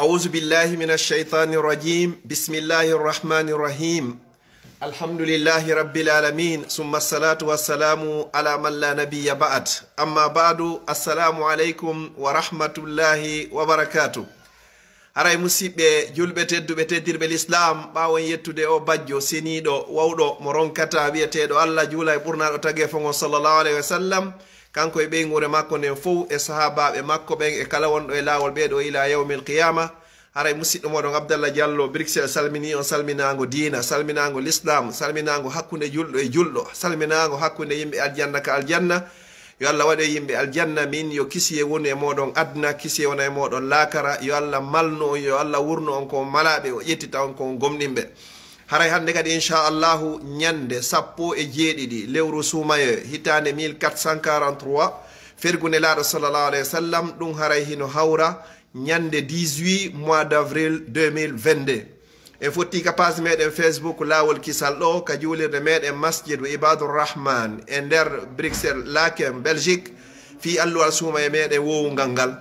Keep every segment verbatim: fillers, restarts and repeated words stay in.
أعوذ بالله من الشيطان الرجيم. بسم الله الرحمن الرحيم. الحمد لله رب العالمين، ثم الصلاة والسلام على من لا نبي بعد. أما بعد، السلام عليكم ورحمة الله وبركاته. Haray, musiɓɓe julɓe tedduɓe, teddirɓe lislaam, ɓaawo en yettude o bajjo seniiɗo, wawɗo, mo ronkata wi'eteeɗo Allah, juula e ɓurnaaɗo tageefo ngon, sallallahu alayhi wa sallam, kanko e ɓeynguure makko nden fow, e sahaabaaɓe makko ɓen, e kala wonɗo e laawol ɓee ɗoo ila yawmil qiyaama. Haray, musiɗɗo mooɗon Abdallah Diallo, Bruxelles, salminii on salminaango diina, salminaango lislaam, salminaango hakkunde julɗo e julɗo, salminaango hakkunde yimɓe aljanna ka aljanna. Yo Allah waɗu en yimɓe aljanna, min yo kisiyee wonu e mooɗon aduna, kisiyee wona e mooɗon laakara. Yo Allah malnu on, yo Allah wurnu on ko malaaɓe, o ƴettita on ko gomɗinɓe. Haray hannde kadi, inchallahu, ñande sappo e jeeɗiɗi lewru suumayee, hitaande mille quatre cent quarante-trois, fergu Nelaaɗo, sallallahu alayhi wa sallam, ɗum haray hino hawra ñande dix-huit mois d'avril deux mille vingt-deux. En fotti ka page meɗen Facebook Laawol Kisal ɗoo, ka juulirde meɗen Masjidu Ibadur Rahman e nder Bruxelles, Laken, Belgique, fii alluwal suumayee meɗen woowungal ngal.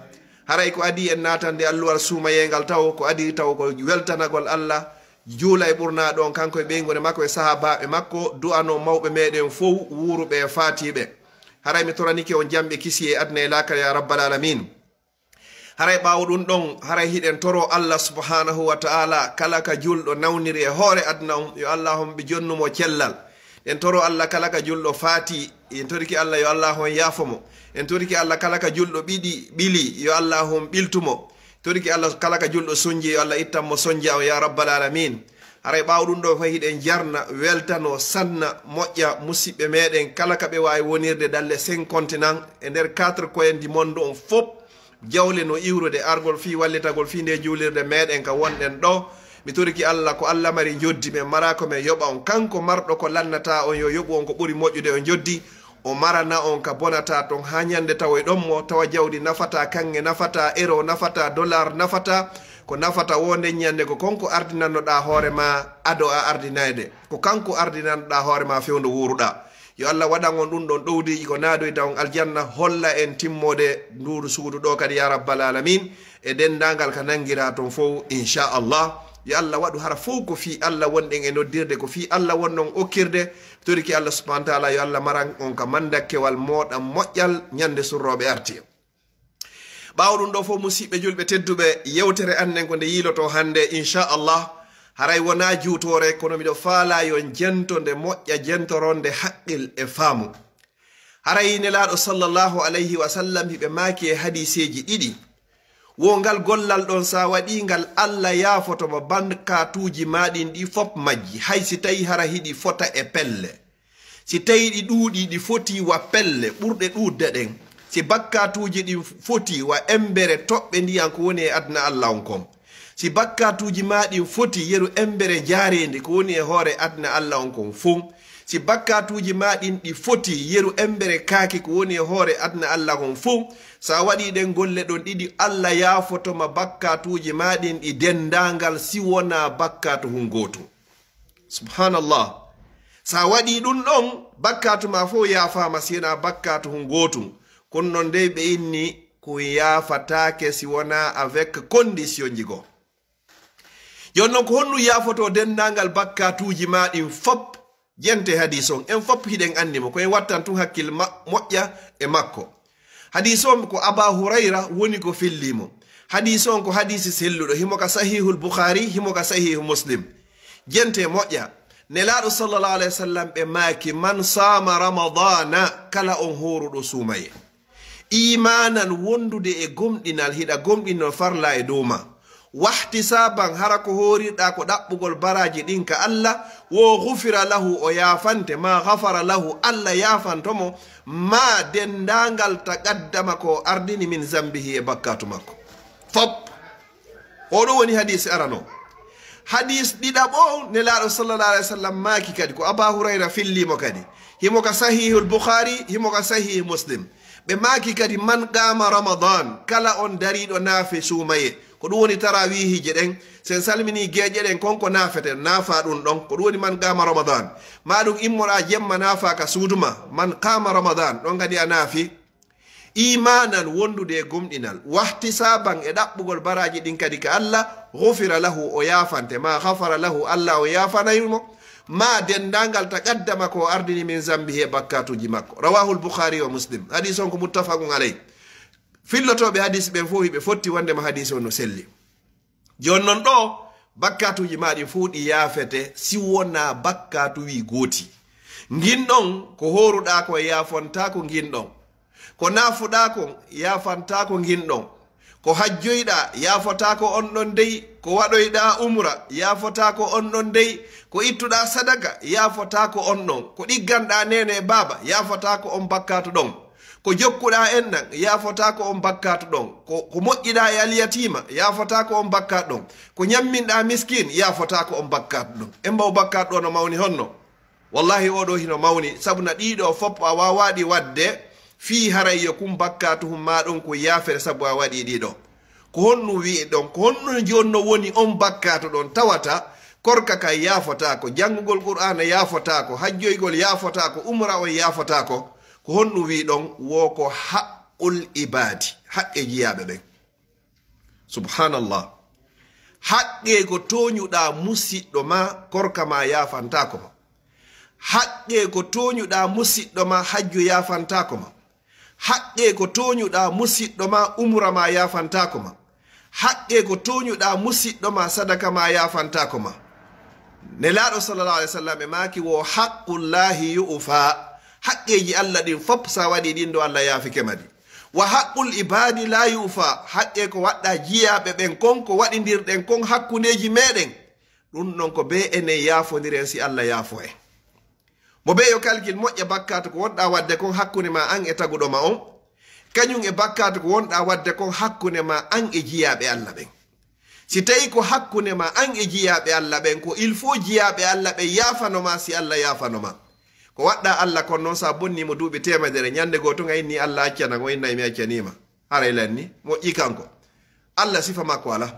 Haray ko adii en naatande alluwal suumayee ngal taw, ko adii taw ko weltanagol Allah, juula e ɓurnaaɗo on, kanko e ɓeynguure makko e sahaabaaɓe makko, du'anoo mawɓe meɗen fow, wuuruɓe e faatiiɓe. Haray mi toranike on jam e kisiyee aduna e laakara, ya rabbal aalamiin. Haray ɓaawo ɗum ɗon, haray hiɗen toroo Allah subhanahu wa ta'ala, kala ka julɗo nawniri e hoore aduna on, yo Allah honɓe jonnu mo cellal. Ɗen toroo Allah kala ka julɗo faatii, en torike Allah yo Allah hon yaafo mo. En torike Allah kala ka julɗo ɓiɗi, ɓili, yo Allah hon ɓiltu mo. Torike Allah kala ka julɗo sonji, yo Allah ittan mo sonja on, ya rabbal aalamiin. Haray ɓaawo ɗum ɗoo fay hiɗen jarna, weltanoo, sanna, moƴƴa musiɓɓe meɗen kala ka ɓe waawi wonirde dans les cinq continents, e nder quatre coins du monde on fow. Jawle no iwrude argol fii wallitagol fii nde juulirde meɗen ka wonɗen ɗoo. Mi torike Allah, ko Allah mari njoddi, men maraa ko men yoɓa on. Kanko marɗo ko lannataa on, yo yoɓu on ko ɓuri moƴƴude o njoddi. O marana on ka bonataa ton haa ñande tawoyɗon mo, tawa jawdi nafataa, kaŋŋe nafataa, euro nafataa, dollar nafataa. Ko nafata woo nden ñande ko kanko ardinannoɗaa hoore maa ado a ardinayde. Ko kanko ardinannoɗaa hoore maa fewndo wuuruɗaa. Yo Allah waɗan on ɗum ɗon ɗowdiiji ko naadoyta on aljanna, holla en timmoode nduuɗu suudu ɗoo kadi, ya rabbal aalamiin, e denndaangal ka nanngiraa ton fow, inchallah. Yo Allah waɗu hara fow ko fii Allah wonɗen e noddirde, ko fii Allah wonɗon okkirde. Toriki Allah subhanahu wa taala, yo Allah maran on ka mandakkewal mooɗa moƴƴal ñande surrooɓe arti. Ɓaawo ɗum ɗoo fow, musiɓɓe julɓe tedduɓe, yewtere an nden ko nde yiilotoo hannde, inchallah. Haray wonaa juutoore, kono miɗo faalaa yo jento nde moƴƴa, jentoronde haqqil e faamu. Haray Nelaaɗo sallallahu alayhi wa sallam hiɓe maaki e hadiiseeji ɗiɗi. Wo ngal gollal ɗon, sa waɗii ngal, Allah yaafoto ma bakkatuuji maa ɗin ɗi fop majji, hay si tawii hara hiɗi fota e pelle. Si tawii ɗi ɗuuɗii, ɗi fotii wa pelle ɓurɗe ɗuuɗde ɗen, si bakkatuuji ɗin fotii wa embere toɓɓe ndiyan ko woni e aduna Allah on kon, si bakkatuuji maa ɗin fotii yeru embere njaareendi ko woni e hoore aduna Allah on kon fuu, si bakkatuuji maa ɗin ɗi fotii yeru embere kaake ko woni e hoore aduna Allah on fuu, sa waɗii ɗen golle ɗon ɗiɗi, Allah yaafoto ma bakkatuuji maa ɗin ɗi denndaangal si wonaa bakkatu hun gootu. Subhanallah. Sa waɗii ɗum ɗon, bakkatu ma fof yaafaama si wonaa bakkatu hun gootum. Kono noon dey ɓe inni ko yaafataake si wonaa avec condition ji goo. Jooni noon ko honɗum yaafotoo denndaangal bakkatuuji maa ɗin fop? Jente hadiis on. En fop hiɗen anndi mo. Ko en wattan tun hakkil ma-, moƴƴa e makko. Hadiis on ko Aba Hurayra woni ko fillii mo. Hadiis on ko hadiisi selluɗo. Himo ka Sahihul Bukhari, himo ka Sahihu Muslim. Jente moƴƴa. Nelaaɗo sallallahu alayhi wa sallam ɓe maaki, "Man saama Ramadana," kala on hooruɗo suumaye. Iimaanan wondude e gomɗinal, hiɗa gomɗinno farla e dow ma. Wahtisaaban, hara ko hoorirɗaa ko ɗaɓɓugol baraaji ɗin ka Allah, wo gufira lahu, o yaafante, ma gafara lahu, Allah yaafanto mo, ma denndaangal taqaddama ko ardini min zambihi e bakkatu makko. Fop. Oɗo woni hadiisi arano. Hadiis ɗiɗaɓo, Nelaaɗo sallallahu alaihi wasallam maaki kadi, ko Aba Hurayra fillimo kadi. Himo ka Sahihul Bukhari, himo ka Sahih Muslim. Ɓe maaki kadi, "Man qama Ramadan," kala on dariɗo naafe suumaye. Ko ɗum woni tarawihiije ɗen. Sen salmini geeƴe ɗen, kon ko naafete, naafa ɗum ɗon. Ko ɗum woni man qama Ramadan. Ma ɗum immoɗa jemma naafa ka suudu ma. Man qama Ramadan, ɗon kadi a naafi. iimaanan wondude e gomɗinal, wahtisaaban e ɗaɓɓugol baraaji ɗin kadi ka Alla, ghufira lahu, o yaafante, ma ghafara lahu, Alla o yaafanay mo, ma denndaangal taqaddama ko o ardini min zambihi e bakkaatuuji makko. Rawahul Bukhari wa Muslim. Hadiis on ko muttafaqun alay. Fillotooɓe hadiis ɓen fof hiɓe fotti wonde ma hadiis on no selli. Jooni non ɗo, bakkaatuuji maa ɗin fof ɗi yaafete, si wonaa bakkaatu wii gooti. Ngin ɗon, ko hooruɗaa ko yaafontaako ngin ɗon. Ko naafuɗaa kon, yaafantaako ngin ɗon. Ko hajjoyɗaa, yaafotaako on ɗon dey. Ko waɗoyɗaa umra, yaafotaako on ɗon dey. Ko ittuɗaa sadaka, yaafotaako on ɗon. Ko ɗigganɗaa neene e baaba, yaafotaako on bakkaatu ɗon. Ko jokkuɗaa enɗan, yaafotaako on bakkaatu ɗon. Ko, ko moƴƴiɗaa e alyatiima, yaafotaako on bakkaatu ɗon. Ko ñamminɗaa miskin, yaafotaako on bakkaatu ɗon. Emma o bakkaatu ɗo no mawni honno? Wallahi, oo ɗoo hino mawni, sabu na ɗii ɗoo fof a waawaa ɗi waɗde fii haray yo kun bakkaatuhun maa ɗon kun yaafere sabu a waɗii ɗii ɗoo. Ko honɗun wi'i ɗon? Ko honɗun jooni no woni on bakkaatu ɗon tawata korka kan yaafotaako, janngugol Qur'aana yaafotaako, hajjoygol yaafotaako, umra on yaafotaako? Ko honɗun wi'i ɗon? Wo ko haqqul ibaadi, haqqe jiyaaɓe ɓen. Subhanallah. Haqqe ko tooñuɗaa musiɗɗo maa, korka maa yaafantaako ma. Haqqe ko tooñuɗaa musiɗɗo maa, hajju yaafantaako ma. Haqqe ko tooñuɗaa musiɗɗo maa, umra maa yaafantaako ma. Haqqe ko tooñuɗaa musiɗɗo maa, sadaka maa yaafantaako ma. Nelaaɗo sallallahu alaihi wasallam e maaki wo haqqullahi yu'fa. Haqqeeji Alla ɗin fof sa waɗi ɗin ɗo, Alla yaafike ma ɗi. Wa haqqul ibaadi la yu'fa. Haqqe ko waɗɗaa jiyaaɓe ɓen kon, ko waɗindirɗen kon hakkundeeji meɗen, ɗun ɗon ko bee enen yaafondiren si Alla yaafo en. Mo bee yo kalkil moƴƴa bakkaatu ko wonɗaa waɗde kon hakkunde ma an e taguɗo ma on, kañun e bakkaatu ko wonɗaa waɗde kon hakkunde ma an e jiyaaɓe Alla ɓen. Si tawi ko hakkunde ma an e jiyaaɓe Alla ɓen, ko il faut jiyaaɓe Alla ɓen yaafano ma si Alla yaafano ma. Ko waɗɗaa Alla kon non, sa bonnii mo duuɓi teemedere, ñande goo tun a inni Alla accanan, o innay mi accanii ma. Haray lanni, moƴƴi kanko. Alla sifa makko alaa.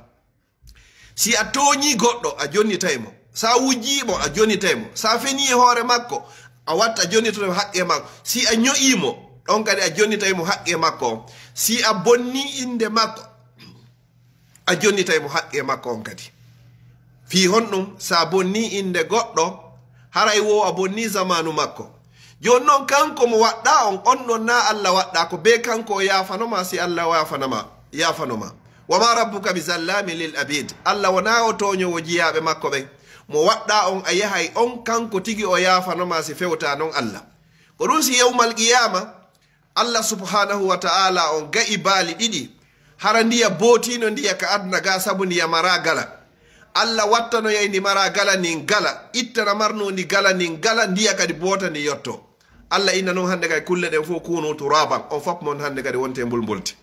Si a tooñii goɗɗo, a jonnitay mo. Sa wujjii mo, a jonnitay mo. Sa fenii e hoore makko, a watta, a jonnitoto mo haqqe makko. Si a ño'ii mo, ɗon kadi a jonnitay mo haqqe makko on. Si a bonnii innde makko, a jonnitay mo haqqe makko on kadi. Fii honɗun? Sa bonnii innde goɗɗo, haray wo a bonnii zamaanu makko. Jooni non, kanko mo waɗɗaa on, on non naa Alla waɗɗaa, ko bee kanko o yaafano ma, si Alla o yaafana ma, yaafano ma. Wa ma rabbuka bi zallamin lil abid. Alla wonaa o tooñoowo jiyaaɓe makko ɓen. Mo waɗɗaa on, a yahay on, kanko tigi o yaafano ma si fewtaa non Alla. Ko ɗun si yawmal qiyaama, Alla subhanahu wa ta'ala on ga'i baali ɗiɗi. Hara ndiya bootiino ndiya ka aduna ga sabu ndiya maraa gala. Alla wattanoyay ndi maraa gala ndin gala, ittana marnoo ndi gala ndin gala, ndiya kadi boota ndi yotto. Alla inna non hande kadi kulle ɗen fof kunu turaban, on fop mon hande kadi wonte mbulmbuldi.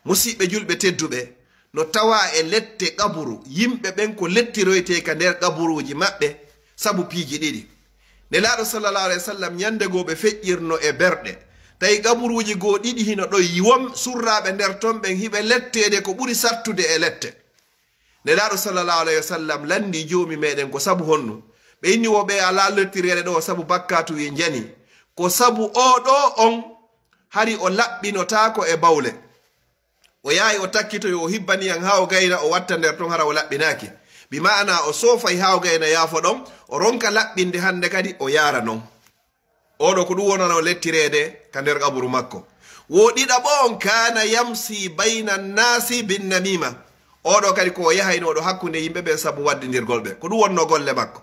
Musiɓɓe julɓe tedduɓe, no tawa e lette qaburu, yimɓe ɓen ko lettiroyte ka nder qaburuuji maɓɓe sabu piiji ɗiɗi. Nelaaɗo sallallahu alaihi wasallam ñande goo ɓe feƴƴirno e berɗe, tawi qaburuuji goo ɗiɗi hino ɗon yiwom, surraaɓe nder ton ɓen hiɓe letteede ko ɓuri sattude e lette. Nelaaɗo sallallahu alaihi wasallam lanndii joomi meɗen ko sabu honɗun. Ɓe inni wo ɓe alaa lettireede ɗo sabu bakkaatu wi njani. Ko sabu oo ɗoo on hari o laɓɓinotaako e bawle. O yahay o takkitoyo, o hibbani yan haa o gayna, o watta nder ton hara o laɓɓinaaki. Bi ma'ana o soofay haa o gayna yaafo ɗon, o ronka laɓɓinde hande kadi o yaara non. Oo ɗoo ko ɗun wonano lettireede ka nder qaburu makko. Wo ɗiɗaɓo on, kana yamsi bayna nnaasi bin namima. Oo ɗoo kadi ko o yahayno ɗo hakkunde yimɓe ɓen sabu waddindirgol ɓe. Ko ɗun wonno golle makko.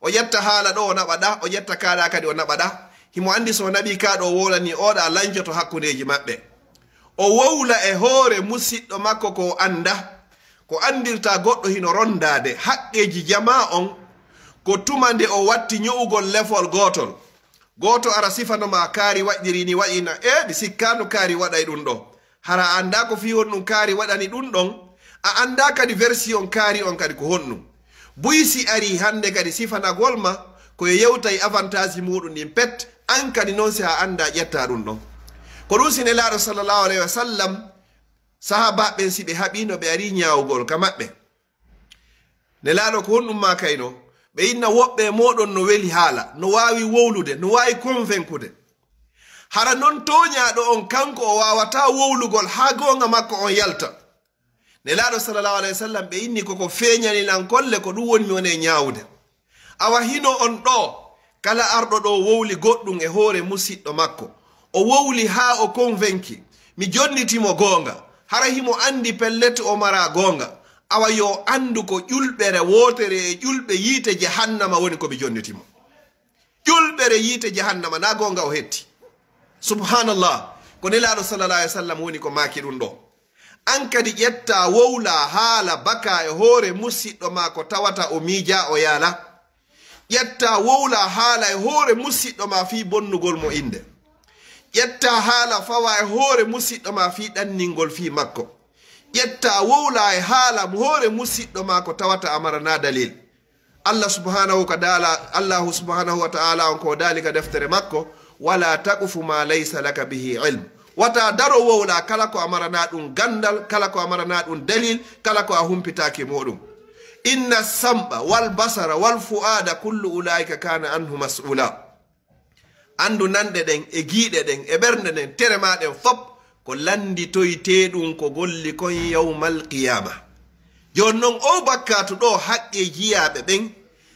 O ƴetta haala ɗo o naɓa ɗa, o ƴetta ka ɗa kadi o naɓa ɗa. Himo anndi so o naɓii ka ɗo o wowlanii oo ɗa lancoto hakkundeeji maɓɓe. O wowla e hoore musiɗɗo makko ko o annda. Ko anndirta goɗɗo hino rondaade haqqeeji jamaa on ko tuma nde o watti ño'ugol lefol gootol. Gooto ara sifano ma kaari waɗɗiri ni waɗi na, e mi sikkaano kaari waɗay ɗun ɗo. Hara a anndaa ko fii honɗun kaari waɗani ɗun ɗon, a anndaa kadi version kaari on kadi ko honɗun. Buy si arii hannde kadi sifanagol ma, ko yo yewtay avantage muuɗun ɗin pet, an kadi non si a anndaa ƴettaa ɗun ɗon. Ko ɗun si Nelaaɗo sallallahu alayhi wa sallam, sahaabaaɓe ɓen si ɓe haɓiino ɓe arii ñaawugol ka maɓɓe. Nelaaɗo ko honɗun maakayno? Ɓe inna woɓɓe e mooɗon no weli haala, no waawi wowlude, no waawi convaincude. Hara non tooñaaɗo on, kanko o waawataa wowlugol haa goonga makko on yalta. Nelaaɗo sallallahu alayhi wa sallam, ɓe inni ko ko feeñani lan kolle, ko ɗum woni mi woni e ñaawude. Awa hino on ɗoo, kala arɗo ɗoo wowli goɗɗum e hoore musiɗɗo makko, o wowli haa o konvenki, mi jonniti mo goonga, hara himo anndi pellet o maraa goonga, awa yo anndu ko ƴulɓere wootere e ƴulɓe yiite jahannama woni ko mi jonniti mo. Ƴulɓere yiite jahannama, na goonga o hetti. Subhanallah. Ko Nelaaɗo sallallahu alayhi wa sallam woni ko maaki ɗum ɗoo. An kadi ƴetta wowla haala baka e hoore musiɗɗo ma ko tawata o miija o yaala. Ƴetta wowla haala e hoore musiɗɗo ma fii bonnugol mo innde. Ƴetta haala fawa e hoore musiɗɗo ma fii ɗanningol fii makko. Ƴetta wowla e haala mo hoore musiɗɗo ma ko tawata a maranaa dalil. Allah subhanahu wa ta'ala, Allahu subhanahu wa ta'ala on ko daali ka deftere makko, "Wala taqfu ma laysa laka bihi ilm." Wata daro wowla kala ko a maranaa ɗum ganndal, kala ko a maranaa ɗum dalil, kala ko a humpitaaki muɗum. "Inna sam'a wal basara wal fu'ada kullu ulaika kana anhu mas'ula." Anndu nanɗe ɗen, e giiɗe ɗen, e ɓernde ɗen, tere maa ɗen fop, ko lannditoytee ɗum ko golli kon yawmal qiyaama. Jooni non, oo bakkaatu ɗoo haqqee jiyaaɓe ɓen,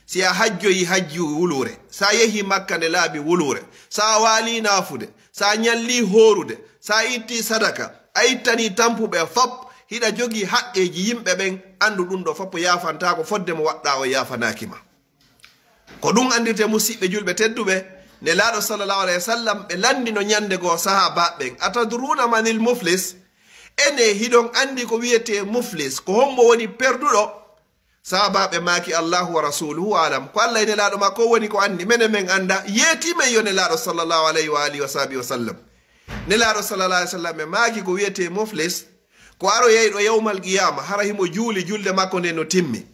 si a hajjoyi hajju wuluure, si a yehi Makka nde laabi wuluure, si a waali naafude, si a ñalli hoorude, si a itti sadaka, a ittani tampuɓe fop, hiɗa jogii haqqeeji yimɓe ɓen, anndu ɗum ɗoo fop yaafantaako fodde mo waɗɗaa o yaafanaaki ma. Ko ɗum anndirte, musiɓɓe julɓe tedduɓe, Nelaaɗo sallallahu alayhi wa sallam, ɓe lanndino ñannde goo sahaabaaɓe ɓen, "Atadruuna manil muflis?" Ene hiɗon anndi ko wiyetee muflis? Ko hombo woni perduɗo? Sahaabaaɓe maaki, "Allahu wa rasuluhu alam." Ko Allah e Nelaaɗo makko woni ko anndi. Menen men annda. Yeeti men yo Nelaaɗo sallallahu alayhi wa alihi wa sahbihi wa sallam. Nelaaɗo sallallahu alayhi wa sallam ɓe maaki ko wiyetee muflis, ko aroyayɗo yawmal qiyaama, hara himo juuli julde makko nde no timmi.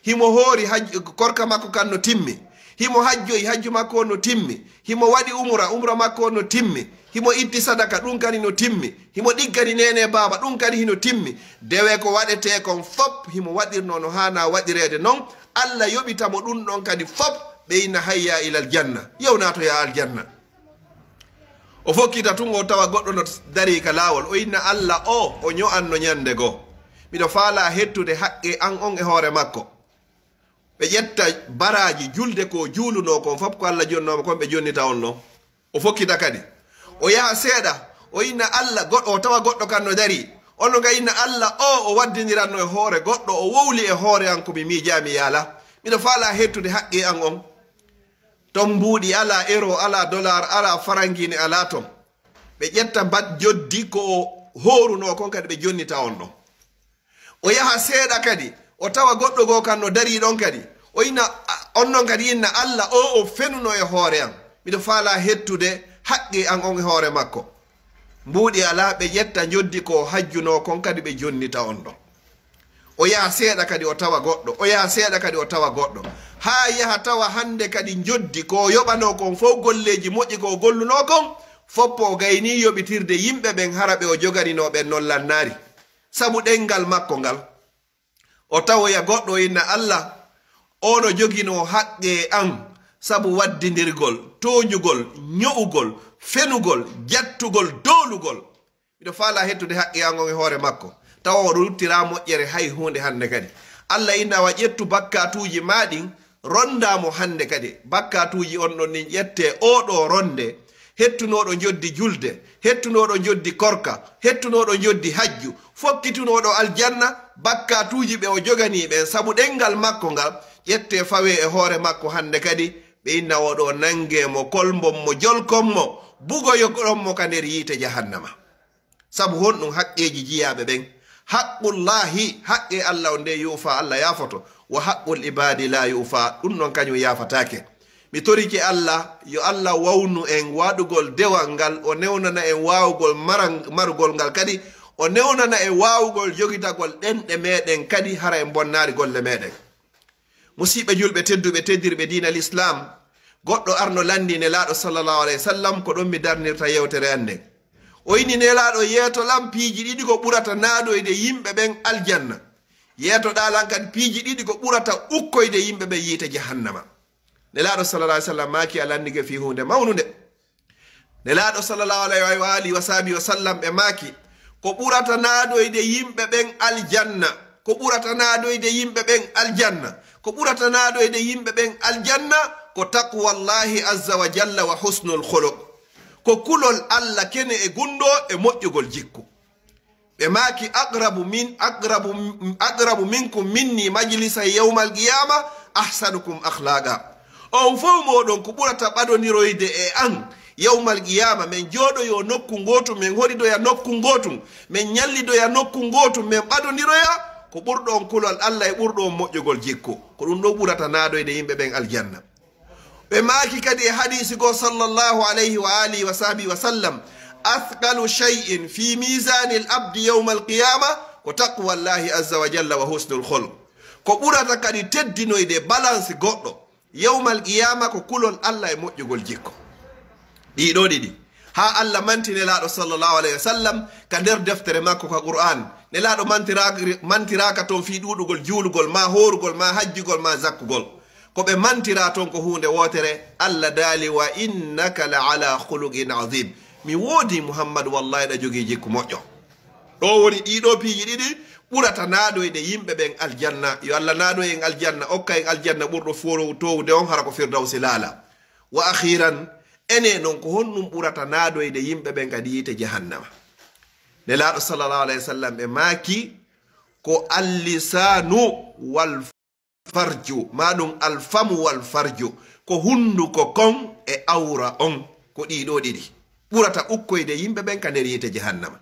Himo hoori haj-, korka makko kan no timmi. Himo hajjoyi hajju makko on no timmi. Himo waɗi umra, umra makko on no timmi. Himo itti sadaka, ɗum kadi no timmi. Himo ɗiggani neene baaba, ɗum kadi hino timmi. Dewe ko waɗetee kon fop, himo waɗirnoo no haanaa waɗireede non. Allah yoɓita mo ɗum ɗon kadi fop, ɓe inna hayya ilal janna. Yow naatoyaa aljanna. O fokkita tun, o tawa goɗɗo no darii ka laawol. O inna Allah, o, o ño'anno ñande goo. Miɗo faalaa hettude haqqee an on e hoore makko. Ɓe ƴetta baraaji julde ko juulunoo kon fop, ko Allah jonnoo mo kon, ɓe jonnita on non. O fokkita kadi. O yaha seeɗa, o inna Allah, goɗɗo, o tawa goɗɗo kan no darii. On no ka inna Allah, o, o waddiniranno e hoore goɗɗo, o wowli e hoore an ko mi miijaa mi yaala. Miɗo faalaa hettude haqqee an on. Ton mbuuɗi alaa, euro alaa, dollar alaa, farangiine alaa ton. Ɓe ƴetta mbaɗ joddi ko o hoorunoo kon kadi ɓe jonnita on ɗon. O yaha seeɗa kadi, o tawa goɗɗo goo kan no darii ɗon kadi. O inna, a, on non kadi inna Allah, o, o fenuno e hoore an. Miɗo faalaa hettude haqqee an on e hoore makko. Mbuuɗi alaa, ɓe ƴetta njoddi ko o hajjunoo kon kadi ɓe jonnita on ɗon. O yaha seeɗa kadi o tawa goɗɗo, o yaha seeɗa kadi o tawa goɗɗo. Haa yaha tawa hannde kadi njoddi ko o yoɓanoo kon fow, golleeji moƴƴi ko o gollunoo kon, foppo o gaynii yoɓitirde yimɓe ɓen hara ɓe o joganinoo ɓen non lannaari. Sabu ɗenngal makko ngal. O tawoya goɗɗo o inna Allah, o no joginoo haqqee an sabu waddindirgol, tooñugol, ño'ugol, fenugol, jattugol, doolugol. Miɗo faalaa hettude haqqee an on e hoore makko. Tawa oɗo ruttiraa moƴƴere hay huunde hannde kadi. Allah inna wa ƴettu bakkaatuuji maa ɗin, ronndaa mo hannde kadi. Bakkaatuuji on ɗon ɗin ƴettee, oo ɗoo ronndee. Hettunooɗo njoddi julde, hettunooɗo njoddi korka, hettunooɗo njoddi hajju, fokkitunooɗo aljanna, bakkaatuuji ɓe o joganii ɓen sabu ɗenngal makko ngal, ƴettee fawee e hoore makko hannde kadi, ɓe inna oo ɗoo nanngee mo, kolmbon mo, jolkon mo, bugoyoɗon mo ka nder yiite jahannama. Sabu honɗum? Haqqeeji jiyaaɓe ɓen. Haqqullaahi, haqqee Allah on nde yuufa, Allah yaafoto. Wa haqqul ibaadi laa yuufa, ɗum non kañum yaafataake. Mi torike Allah, yo Allah wawnu en waɗugol dewal ngal, o newnana en waawugol maran-, marugol ngal kadi, o newnana en waawugol jogitagol ɗenɗe meɗen kadi, hara en bonnaali golle meɗen. Musiɓɓe julɓe tedduɓe, teddirɓe diina l'islam, goɗɗo arno lanndi Nelaaɗo sallallahu alayhi wa sallam, ko ɗon mi darnirta yewtere an nden. O inni Nelaaɗo, yeeto lan piiji ɗiɗi ko ɓurata naadoyde yimɓe ɓen aljanna. Yeetoɗaa lan kadi piiji ɗiɗi ko ɓurata ukkoyde yimɓe ɓen yiite jahannama. Nelaaɗo sallallahu alayhi wa sallam maaki, a lanndike fii huunde mawnunde. Nelaaɗo sallallahu alayhi wa alihi wa sahbihi wa sallam ɓe maaki, ko ɓurata naadoyde yimɓe ɓen aljanna, ko ɓurata naadoyde yimɓe ɓen aljanna, ko ɓurata naadoyde yimɓe ɓen aljanna, ko taqwallahi azza wa jalla wa husnul khuluq. Ko kulol Allah kene e gunndoo e moƴƴugol jikku. Ɓe maaki, aqrabu min, aqrabu, aqrabu minkum minni majlisan yawmal qiyama, ahsanukum akhlaqa. On fow mooɗon ko ɓurata ɓadondiroyde e an yawmal qiyama, men jooɗoyo nokku ngootu, men horidoya nokku ngootu, men ñallidoya nokku ngootu, men ɓadondiroya, ko ɓurɗo on kulol Allah e ɓurɗo on moƴƴugol jikku. Ko ɗum ɗo ɓurata naadoyde yimɓe ɓen aljanna. Ɓe maaki kadi e hadiisi goo, sallallahu alayhi wa alihi wa sahbihi wa sallam, athqalu shay'in fi mizanil abdi yawmal qiyama ko taqwallahi azza wa jalla wa husnul khuluq. Ko ɓurata kadi teddinoyde balance goɗɗo yawmal qiyama ko kulol Allah e moƴƴugol jikku. Ɗii ɗoo ɗiɗi. Haa Allah manti Nelaaɗo sallallahu alayhi wa sallam ka nder deftere makko ka Qur'an. Nelaaɗo mantiraaka, mantiraaka toon fii ɗuuɗugol juulugol, maa hoorugol, maa hajjugol, maa zakkugol. Ko ɓe mantira toon ko huunde wootere, Allah daali, "Wa innaka la ala khuluqin azim." Mi woodi Muhammadu, wallahi ɗa jogii jikku moƴƴo. Ɗo woni ɗii ɗoo piiji ɗiɗi ɓurata naadoyde yimɓe ɓen aljanna. Yo Allah naadoy en aljanna, okka en aljanna ɓurɗo forow towde on, hara ko Firdawsi laala. Wa akhiran, ene non ko honɗum ɓurata naadoyde yimɓe ɓen kadi yiite jahannama? Nelaaɗo sallallahu alayhi wa sallam ɓe maaki, ko allisanu wal farju, maa ɗum alfamu wal farju, ko hunduko kon e awra on, ko ɗii ɗoo ɗiɗi ɓurata ukkoyde yimɓe ɓen ka nder yiite jahannama.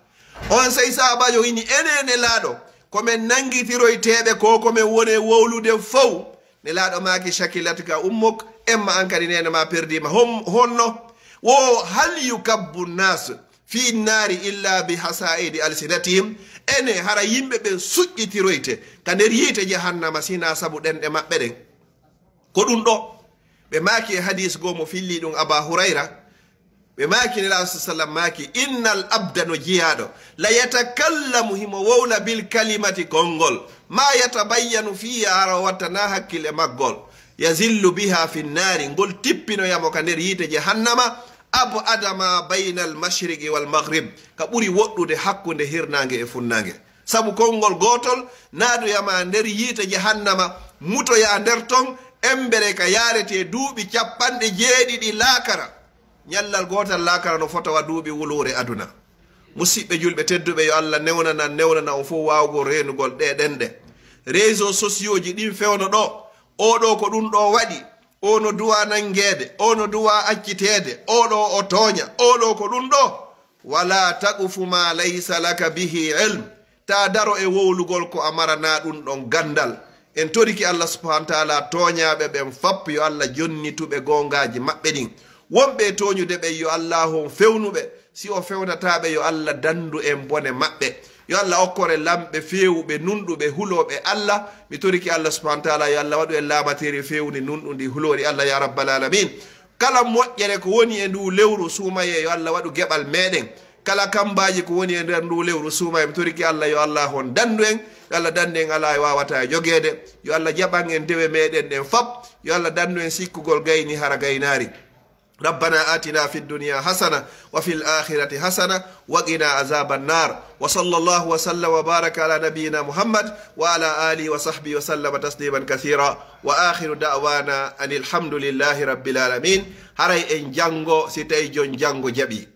On sey sahaabaajo wini, "Ene Nelaaɗo, ko men nangitiroyteeɓe ko, ko men woni wowlude fow?" Nelaaɗo maaki, "Shakilatka ummuk, emma an kadi neene ma perdiima hom-, honno?" Wo, "Hal yukabbu nnaas fi nnaari illa bi hasaa'idi alsinatihim?" Ene hara yimɓe ɓen suƴƴitiroyte ka nder yiite jahannama sinaa sabu ɗenɗe maɓɓe ɗen? Ko ɗum ɗo ɓe maaki e hadiis goo mo filli ɗum Aba Hurayra. Ɓe maaki Nelaaɗo sa sallam maaki, "Innal abda, no jiyaaɗo, la yatakallamu, himo wowla bil kalimati konngol, ma yatabayyanu fiha, hara o wattana hakkil e maggol, yazillu biha fi nnaari, ngol tippinoyamo ka nder yiite jahannama, ab'ada ma bayna al mashriqi wal maghrib, ka ɓuri woɗɗude hakkunde hirnaange e funnaange." Sabu konngol gootol naadoyama nder yiite jahannama, mutoya nder ton, embere ka yaarete duuɓi capanɗe jeeɗiɗi laakara. Ñallal gootal laakara no fota wa duuɓi wuluure aduna. Musiɓɓe julɓe tedduɓe, yo Allah newnana, newnana on fof waawgol reenugol ɗee ɗenɗe. Réseaux sociaux ji ɗin fewno ɗo, oo ɗoo ko ɗum ɗoo waɗi, oo no duwa nanngeede, oo no duwa acciteede, oo ɗoo o tooña, oo ɗoo ko ɗum ɗoo. Wala taqfu ma laysa laka bihi ilm. Ta daro e wowlugol ko a maranaa ɗum ɗon ganndal. En torike Allah subhanahu wa ta'ala tooñaaɓe ɓen fap, yo Allah jonnitu ɓe goongaaji maɓɓe ɗin. Wonɓe e tooñude ɓen, yo Allah on fewnu ɓe. Si o fewnataa ɓe, yo Allah danndu en bone maɓɓe. Yo Allah okkore lamɓe feewuɓe, nunɗuɓe, hulooɓe Allah. Mi torike Allah subhanahu wa ta'ala, yo Allah waɗu en laamateeri feewundi, nunɗundi, huloori Allah, ya rabbal alamin. Kala moƴƴere ko woni e ndu lewru suumayee, yo Allah waɗu geɓal meɗen. Kala kambaaji ko woni e nder ndu lewru suumayee, mi torike Allah, yo Allah on danndu en. Yo Allah danndu en alaa e waawataa e jogeede. Yo Allah jaɓan en dewe meɗen ɗen fap. Yo Allah danndu en sikkugol gayni hara gaynaari. ربنا آتنا في الدنيا حسنة وفي الآخرة حسنة وقنا عذاب النار. وصلى الله وسلم وبارك على نبينا محمد وعلى آله وصحبه وسلم تسليما كثيرا. وآخر دعوانا أن الحمد لله رب العالمين. Haray en janngo, si tawi jon janngo jaɓi.